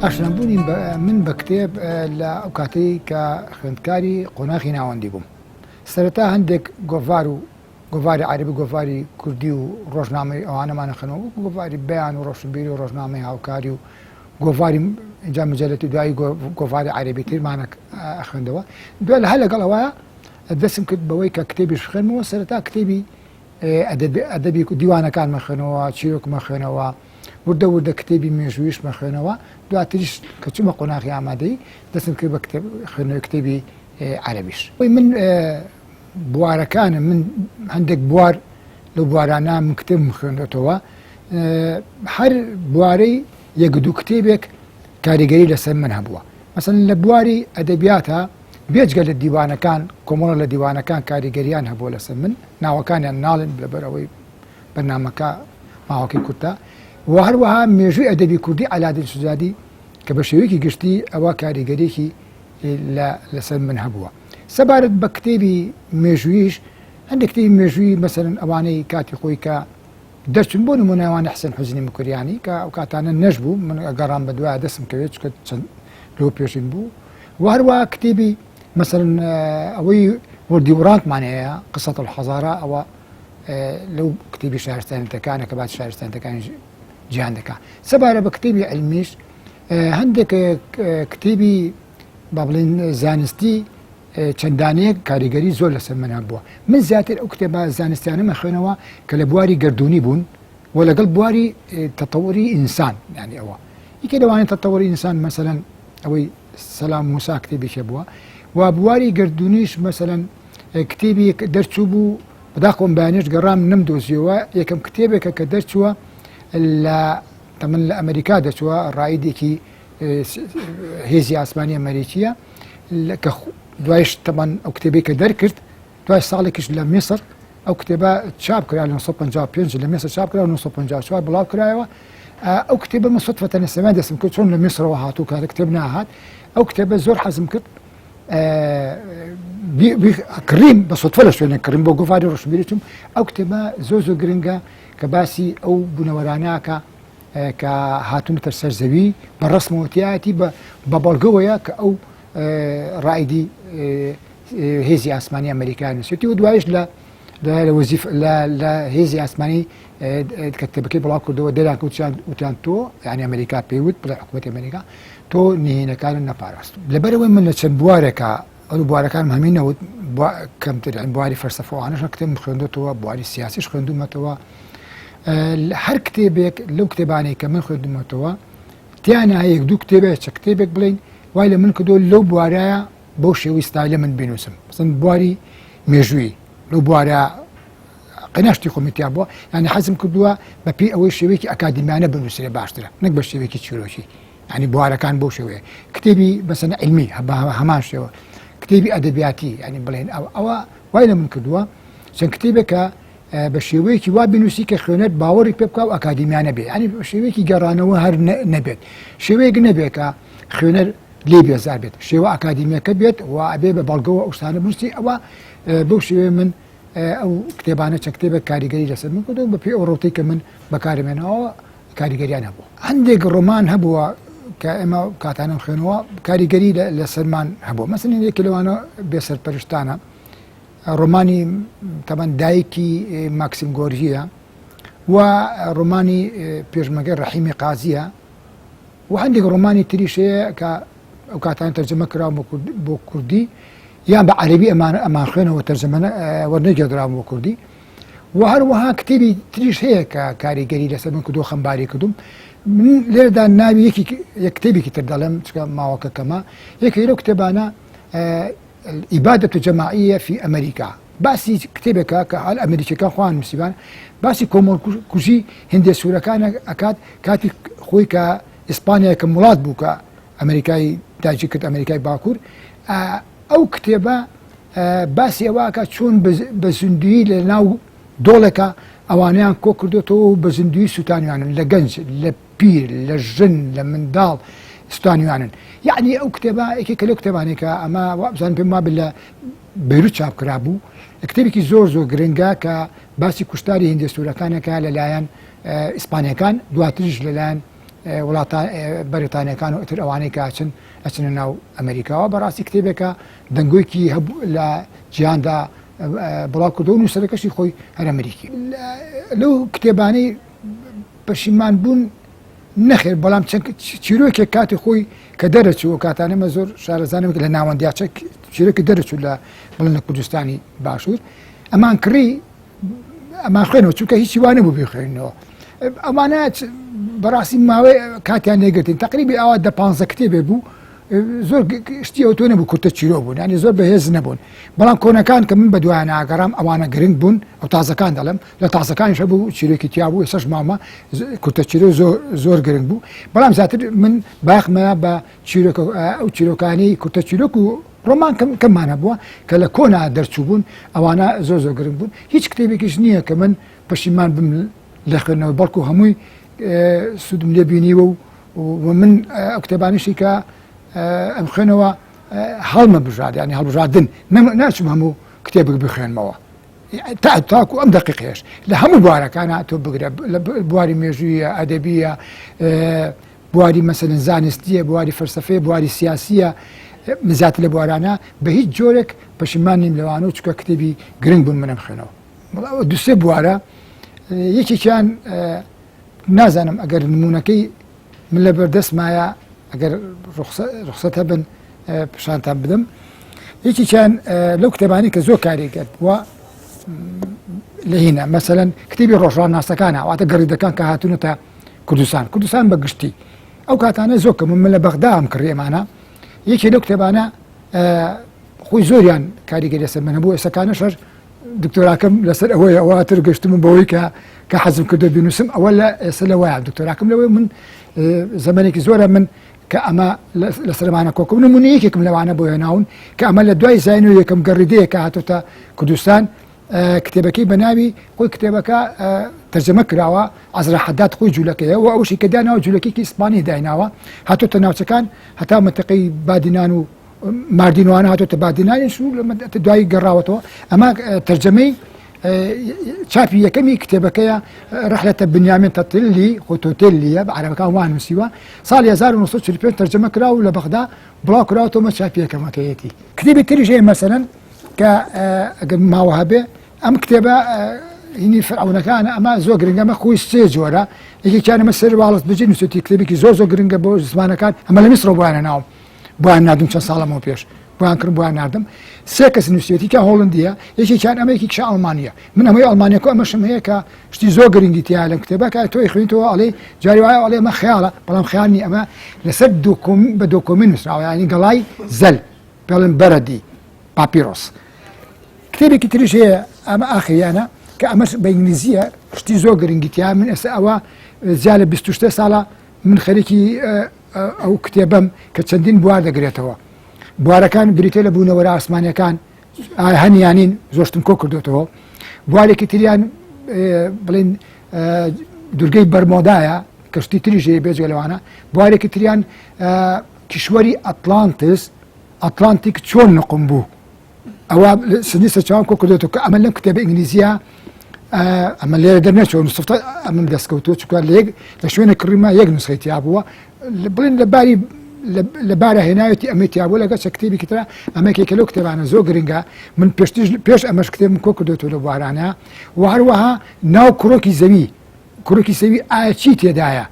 ئاشنابوونی من بە کتێب لە ئەو کاتەی کە خوێندکاری قۆناخی ناوەندی بووم سەرەتا هەندێک گۆڤار و گۆڤاری عەرەبی گۆڤاری کوردی و ڕۆژنامەی ئەوانەمان خوێنەوە وەکو گۆڤاری بەیان و ڕۆشنبیری و ڕۆژنامەی هاوکاری و گۆڤاری اینجا مجلەتی دوایی گۆڤاری عەرەبی ترمانە خوێندەوە دوای لە هەر لەگەڵ ئەوە دەستم کرد بەوەی کە کتێبیش خوێنمەوە سەرەتا کتێبی ئەدەبی دیوانەکان مەخوێنەوە چیرۆک مەخوێنەوە وردە وردە کتێبی مێژوویش مەخوێنەوە دواتریش کە چوومە قۆناغی ئامادەی دەستم کرد بە کتێب خوێندنەوەی کتێبی عەرەبیش من بوارەکانم من هەندێک بوار لەو بوارانە من کتێبم خوێندێتەوە هەر بوارەی یەک دوو کتێبێک کاریگەری لەسەر من هەبووە مەسەن لە بواری ئەدەبیاتە بێجگە لە دیوانەکان کۆمەڵە لە دیوانەکان کاریگەریان هەبووە لەسەر من ناوەکانیان ناڵێن لەبەر ئەوەی بەرنامەکە ماوەکەی کورتە و هەروەها مێژووی ئەدەبی کوردی عەلادین سوزادی کە بە شێوەیەکی گشتی ئەوە کاریگەریی لە لەسەر من هەبووە سەبارەت بە کتێبی مێژوویش هەندێک کتێبی مێژووی مەسەرن ئەوانەی کاتی خۆی کە دەرچون بۆ نمونە ئەوانە حسێن حوزنی مکریانی کە ئەو کاتانە نەشبوو من گەڕام بە دوای دەستم کەوێت چکە چەند لەو پێشین بوو و هەروە کتێبی مەسەرن ئەوەی وردی وڕانتمان هەیە قسەت الحەزارە ئەوە لەو کتێبی شارستانەتەکانە کە باسی شارستانەتەکانی جیهان دەکا سەبارە بە کتێبی علمیش هەندێک کتێبی با بڵین زانستی چەندانەیەک کاریگەری زۆر لەسەر من هەبووە من زیاتر ئەو کتێبە زانستیانەمە خوێنەوە کە لە بواری گردردونی بوون و لەگەڵ بواری تەتەوەری ئینسان ینی ئەوە یەکێ لەوانە تەتەوەری ئینسان مەسەەن ئەوەی سەلام موسا کتێبێکی بووە و بواری گردردونیش مەسەەن کتێبی دەرچوو بوو بەداخۆم بەیانیش گەڕام نەمدۆزیەوە یەکەم کتێبێکە کە دەرچووە لە تەمەن لە ئەمریکا دەچووە ڕایدێکی هێزی ئاسمانی ئەمریکیە کە دوایش تەمان ئەو کتێبی کە دەرکرد دوای ساڵێکیش لە میسر ئەو کتێبە چاپ کرا لە 1955 لە میسر چاپ کرا 1954 بڵاو کرایەوە ئەو کتێبە من صدفەتە نەسەمان دەستم کرد چۆن لە میسرەوە هاتوو کار کتێب ناهات ئەو کتێبە زۆر حەزم کرد کڕیم بە سوتفە لە شوێنێک کڕیم بۆ گۆڤاری ڕۆشنبیری چوم ئەو کتێبە زۆر زۆر گرنگە کە باسی ئەو بوونەوەرانەکە کە هاتوونەتە سەر زەوی بە ڕسمەوەتیایەتی بە بەڵگەوەیە کە ئەو ڕائیدی هێزی ئاسمانی ئەمریکا نووسێتی و دوایش لە لە وەزیف لە هێزی ئاسمانی کە کتێبەکەی بڵاو کردەوە دەریان وتیان وتیان تۆ یعنی ئەمریکا پێی وت بڵێ حکوومەتی ئەمریکا تۆ نهێنەکانت نەپاراست لەبەرەوەی من لە چەند بوارێکە ئەو بوارەکانم هەمی نەوت کەمتر بواری فەلسەفەوانەش کتێبم خوێندوتەوە بواری سیاسیش خوێندومەتەوە هەر کتێبێک لەو کتێبانەی کە من خوێندومەتەوە تیانە یەک دوو کتێبێک چە کتێبێک بڵین وای لە من کردو لەو بوارایە بەو شێوەی ستایلە من بینوسم مەسەن بواری مێژووی لەو بوارە قەناشتی خۆمی تیا بووە یعنی حەزم کردووە بە پێی ئەوەی شێوەیەکی ئەکادیمیانە بنووسرێ باشترە نەک بە شێوەیەکی چیرۆکی ینی بوارەکان بۆ شێوەیە کتێبی بەسەن علمی هەمان شێوە کتێبی ئەدەبیاتی ینی بڵێن ئەو ئەوە وای لە من کردووە چەند کتێبێکە بە شێوەیەکی وا بنووسی کە خوێنەر باوەڕی پێ بکە و ئەکادیمیانە بێ ینی بە شێوەیەکی گەڕانەوە هەر نەبێت شێوەیەک نەبێت کە خوێنەر لێ بێزار بێت شێوە ئەکادیمیەکە بێت و ئەبێ بە بەڵگەوە ئەو شتانە بنووسی ئەوە بەو شێوەیە من ئەو کتێبانە چەند کتێبێک کاریگەری لەسەر من کردو بە پێی ئەو ڕوتەی کە من بەکارم هێناوە کاریگەریان هەبوو هەندێک ڕۆمان هەبووە کە ئێمە کاتانم خوێنەوە کاریگەری لەسەرمان هەبوو مەسەن یەکێ لەوانە بێسەرپەرشتانە ڕۆمانی تەبەن دایکی ماکسیم گۆرجیە و ڕۆمانی پێشمەگەی ڕەحیمی قازیە و هەندێک ڕۆمانی تریش هەیە کە ئەو کاتان تەرجەمە کراون بۆ کوردی یان بە عەربی ئەمان ئەمان خوێنەوە تەرجەمە وەرنەگێڕدراون بۆ کوردی و هەروەها کتێبی تریش هەیە کە کاریگەری لەسەر من کردو خەمباری کردوم من لێرەدا ناوی یەکی یەک کتێبێکی تر دەڵێم چکە ماوەکە کەمە یەکێک لەو کتێبانە الإبادة الجماعية في أمريكا باسی کتێبێکە کە هەر ئەمریکیەکان خۆیان نووسیبان باسی کۆمەڵکوژی هندێ سوورەکان ئەکات کاتی خۆی کە ئیسپانیا کە وڵات بوو کە ئەمریکای داگیر کرد ئەمریکای باکوور ئەو کتێبە باسی ئەوە چۆن بە زیندویی لە ناو دۆڵێکە ئەوانیان کۆ کردوێتەوە و بە زیندوی سووتانیانن لە گەنج لە پیر لە ژن لە منداڵ سوتانیانن یعنی ئەو کتێبە یەکێکە لەو کتێبانێکە ئەمە وابزانم پێم وابێت لە بەیروت چاپ کرابوو کتێبێکی زۆر زۆر گرنگە کە باسی کوشتاری هندێ سوورەکانەکە لەلایەن ئیسپانیەکان دواتریش لەلایەن. وڵاتان بەریتانیەکان و ئیتر ئەوانەی کە ئەچن ئەچنە ناو ئەمریکاوە. بەڕاستی کتێبێکە دەنگۆیکی هەبوو لە جیهاندا بڵاو کردەوە، نووسەرەکەشی خۆی هەر ئەمریکی. لەو کتێبانەی پەشیمان بوون نەخێر، بەڵام چەند چیرۆکێک کاتی خۆی کە دەرەچوو، ئەو کاتانە مە زۆر شارەزانم لە ناوەندیا چەند چیرۆکی دەرەچوو لە بڵێن لە کوردستانی باشوور، ئەمان کڕی ئەمان خوێنەوە، چونکە هیچی وانە بوو بخوێنەوە. ئەمانە بەڕاستی ماوەی کاتیان لێگرتین، تقریبی ئاوا دە پانزە کتێبێ بوو، زۆر شتی ئەو تۆ نەبوو، کورتە چیرۆ بوون، ینی زۆر بەهێز نەبوون. بەڵام کۆنەکان کە من بە دوایان ئاگەڕام ئەوانە گرنگ بوون. ئەو تازەکان دەڵێم، لە تازەکانیش هەبوو چیرۆکی تیا بوو، ئێستاش مامە کورتە چیرۆ زۆر زۆر گرنگ بوو. بەڵام زیاتر من باخمەیە بە چیرۆکە ئەو چیرۆکانی کورتە چیرۆک و ڕۆمان کەم کەممان هەبووە کە لە کۆنا دەرچوو بوون، ئەوانە زۆر زۆر گرنگ بوون. هیچ کتێبێکیش نییە کە من پەشیمان بم لە خوێندنەوەی، بەڵکو هەمووی سوودم لێ بینیوە و من ئەو کتێبانیشی کە ئەم خوێنەوە هەڵمە بژارد، ینی هەڵبژاردن ناچم هەموو کتێبێک بخوێنمەوە تا تاکو ئەم دقیقێش لە هەموو بوارەکانە تۆ بگرە، لە بواری مێژوویە، ئەدەبیە، بواری مەسەلەن زانستیە، بواری فەلسەفەیە، بواری سیاسیە، من زیاتر لە بوارانە بە هیچ جۆرێک پەشیمان نیم لەوانە و چونکە کتێبی گرنگ بوون منم خوێنەوە. بەڵام دوسێ بوارە، یەکێکیان نازانم ئەگەر نمونونەکەی من لە بەردەستمایە، ئەگەر ڕخسەت هەبن پیشانتان بدەم. یەکێکیان لەو کتێبانی کە زۆر کاریگەر بووە لە هینە مەسەلەن کتێبی ڕۆژڕاناسەکانە، واتە گەڕیدەکان کە هاتوونەتە کوردستان، کوردستان بە گشتی ئەو کاتانە زۆر کەم من لە بەغدا ئەم کڕێمانە. یەکێ لەو کتێبانە خۆی زۆریان کاریگەری لەسەر من هەبوو، ئێستاکانە شەر دکتۆراکەم لەسەر ئەوەیە، ئەوە تر گەشتم بەوەی کە کە حەزم کردو بینوسم، ئەوە لە ئێستا لە وایە دکتۆراکەم لەوەی من زمانێکی زۆرە من کە ئەمە لە سەرمانە کۆکم. نمونە یەکێکم لەوانە بۆ هێناون کە ئەمە لە دوای زین و یەکەم گەڕیدەیە کە هاتۆتە کوردستان، کتێبەکەی بە ناوی خۆی کتێبەکە تەرجەمە کراوە، عەزرا حەداد خۆی جوولەکەیە و ئەوشی کە داناوە جوولەکێکی ئیسپانی دایناوە، هاتۆتە ناوچەکان هەتا منتەقەی بادینان و ماردینوانە، هاتۆتە بادینانیش و دوایی گەڕاوەتەوە. ئەمە تەرجەمەی چاپی یەکەمی کتێبەکەیە، ڕەحلەتە بنیامین تەتلی خۆ تۆتێلیە بە عەرەبەکان وا نووسیوە، ساڵی 1945 تەرجەمە کرا و لە بەغدا بڵاو کراوەتەوە، چاپی یەکەمەکەیەتی. کتێبی تریش هەیە مەسەلەن کە ئەگەر ماوە هەبێ، ئەم کتێبە هینی فرعونەکانە، ئەمە زۆر گرنگە. ئەمە خۆی سێ جۆرە، یەکێکیان ئەمە سەر واڵت بجی نووسێتی، کتێبێکی زۆر زۆر گرنگە بۆ زمانەکان. ئەمە لە میسرەوە بۆیان ناوم، بۆیان ناردم چەند ساڵەمەوە پێش، بۆیان کردم بۆیان ناردم. سێ کەس نووسێتی کە هۆڵندیە، یەکێکیان ئەمە، یەکێکیش ئەڵمانیە. من ئەمەی ئەڵمانیەکە ئەمەشم هەیە کە شتی زۆر گرنگی تیا لەم کتێبە کە تۆی خوێنیتەوە ئەڵێ جاری وایە ئەڵێ ئەمە خەیاڵە، بەڵام خەیاڵ نییە، ئەمە لەسەر بە دۆکۆمین نووسراوە، یعنی گەڵای زەل پێڵن بەرەدی پاپیرۆس. کتێبێکی تریش هەیە ئەمە ئاخریانە کە ئەمەش بە ئینگلیزیە، شتی زۆر گرنگی تیا. من ئێستا ئەوە زیاد لە 23 ساڵە من خەریکی ئەو کتێبەم کە چەندین بوار دەگرێتەوە. بوارەکان بریتە لە بوونەوەرە ئاسمانیەکان هەنیانین، زۆشتم کۆ کردوتەوە. بوارێکی تریان بڵین دوورگەی بەرمۆدایە کەشتی تریش هەیە بێجگە لەوانە. بوارێکی تریان کیشوەری ئەتلانتس، ئەتلانتیک چۆن نقم بوو، ئەوە سنی سەرچاوم کۆ کردێتەوە کە ئەمە لەم کتێبە ئینگلیزیە ئەمە لێرە دەرنەچوە نوسفتە ئەمم دەستکەوتووە، چونکە لە یەک لە شوێنە کڕیمە یەک نوسخەی تیا بووە، بڵێن لە باری لە بارە هێناوێتی ئەمەی تیا بووە لەگەڵ چە کتێبێکی ترە. ئەمە یەکێکە لەو کتێبانە زۆر گرنگە. من پێشتریش پێش ئەمەش کتێبم کۆ کردوێتەوە لە بوارانە و هەروەها ناو کرۆکی زەوی، کرۆکی زەوی ئایا چی تێدایە،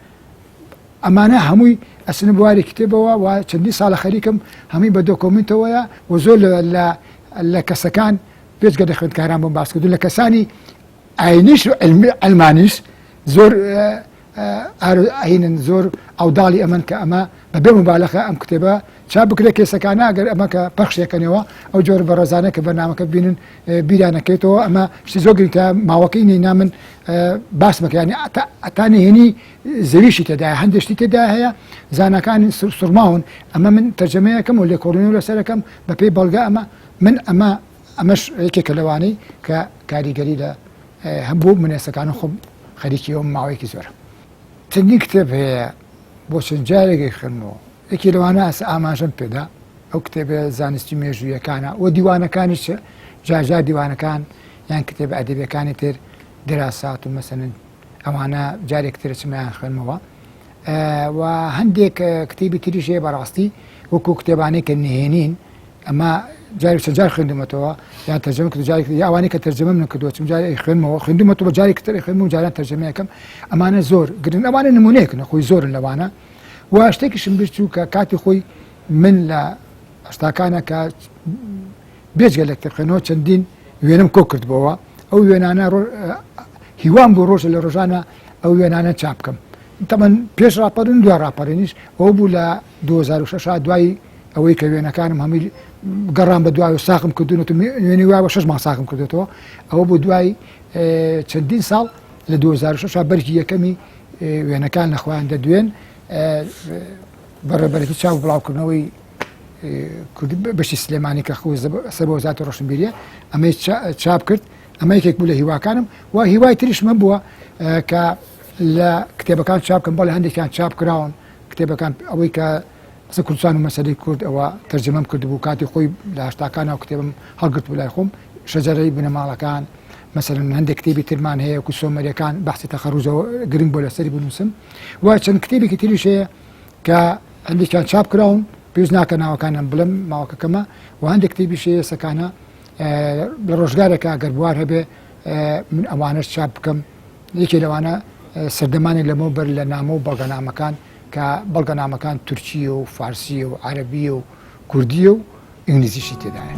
ئەمانە هەمووی ئەچنە بواری کتێبەوە و چەندین ساڵە خەریکم هەمووی بە دۆکۆمنتەوەیە و زۆر لە کەسەکان بێجگە لە خوێندکاران بۆم باس کردو لە کەسانی ئاینیش و عەلمانیش زۆر ئاینن زۆر ئەوداڵی ئەمن کە ئەمە بە بێ مبالغە ئەم کتێبە چاپ بکرێت کەسەکانە ئەگەر ئەمە کە پەخشێکەنەوە ئەو جۆر بەڕێزانە کە بەرنامەکە بینن بیرانەکەیتەوە. ئەمە شتی زۆر گرنگە ماوەکەی نەینا من باس بکە ینی ئەتا نهێنی زەویشی تێدایە، هەندێک شتی تێدا هەیە زاناکان سوڕماون. ئەمە من تەرجەمەیەکەم و لێکۆڵینەوە لەسەرەکەم بەپێی بەڵگە. ئەمە من ئەمە ئەمەش یەکێکە لەوانەی کە کاریگەری لە هەبوو من ئێستەکان خۆم خەریکی ئەوم ماوەیەکی زۆرە. چەندین کتێب هەیە بۆ چەند جارێک ئەیخوێنمەوە، یەکێ لەوانە ئەس ئاماژەم پێدا ئەو کتێبە زانستی مێژوویەکانە و دیوانەکانیش جارجار دیوانەکان یان کتێبە ئەدەبیەکانی تر دراسات و مەسەلەن ئەوانە جارێک تر چمەیان خوێنمەوە. و هەندێک کتێبی تریش هەیە بەڕاستی وەکو کتێبانەی کە نهێنین ئەمە جارێک چەند جار خوێندومەتەوە یان تەرجەمە کرد جارێک یا ئەوانەی کە تەرجەمەم نەکردووە چون جارێک خوێنمەوە خوێندومەتەوە جارێک تر خوێنم و جاران تەرجەمەیەکەم ئەمانە زۆر گرنگ ئەمانە نمونەیەکن خۆی زۆرن لەوانە و شتێکیشم بیر چوو کە کاتی خۆی من لە هەشتاکانە کە بێجگە لە کتێب خوێندنەوە چەندین وێنەم کۆ کردبەوە ئەو وێنانە هیوام بۆ ڕۆژە لە ڕۆژانە ئەو وێنانە چاپ بکەم تەمەن پێش ڕاپەڕین دوا ڕاپەڕینیش ئەو بوو لە 2006 دوای ئەوەی کە وێنەکانم هەمووی گەڕان بە دوای و ساخم کردوونەوە وێنەی وا بە شەش مانگ ساخم کردوێتەوە ئەوە بۆ دوای چەندین ساڵ لە 2006 بەرگی یەکەمی وێنەکان لە خۆیان دەدوێن بەڕێبەرێتی چاو بڵاوکردنەوەی بەشی سلێمانی کە خۆ سەر بە وەزارەتی ڕۆشنبیریە ئەمەی چاپ کرد ئەمە یەکێک بوو لە هیواکانم و هیوای تریشمە بووە کە لە کتێبەکان چاپ کەم بەڵێ هەندێکیان چاپ کراون کتێبەکان ئەوەی کە قسە کوردستان و مەسەلەی کورد ئەوە تەرجەمەم کردبوو کاتی خۆی لە هەشتاکان ئەو کتێبم هەڵگرت بوو لای خۆم شەجەرەی بنەماڵەکان مەسەلەن هەندێک کتێبی ترمان هەیە وەکو سۆمەریەکان بەحسی تەخەروجەوە گرنگ بۆ لەسەری بنووسم و چەند کتێبێکی تریش هەیە کە هەندێکیان چاپ کراون پێویست ناکە ناوەکانیان بڵێم ماوەکە کەمە و هەندێک کتێبیش هەیە سەکانە لە ڕۆژگارێکە گەر بوار هەبێ من ئەوانەش چاپ بکەم یەکێ لەوانە سەردەمانی لەمەوبەر لە نامە و بەڵگەنامەکان کە بەڵگەنامەکان تورکییە و فارسییە و عەرەبییە و کوردییە و ئینگلیزیشی تێدایە.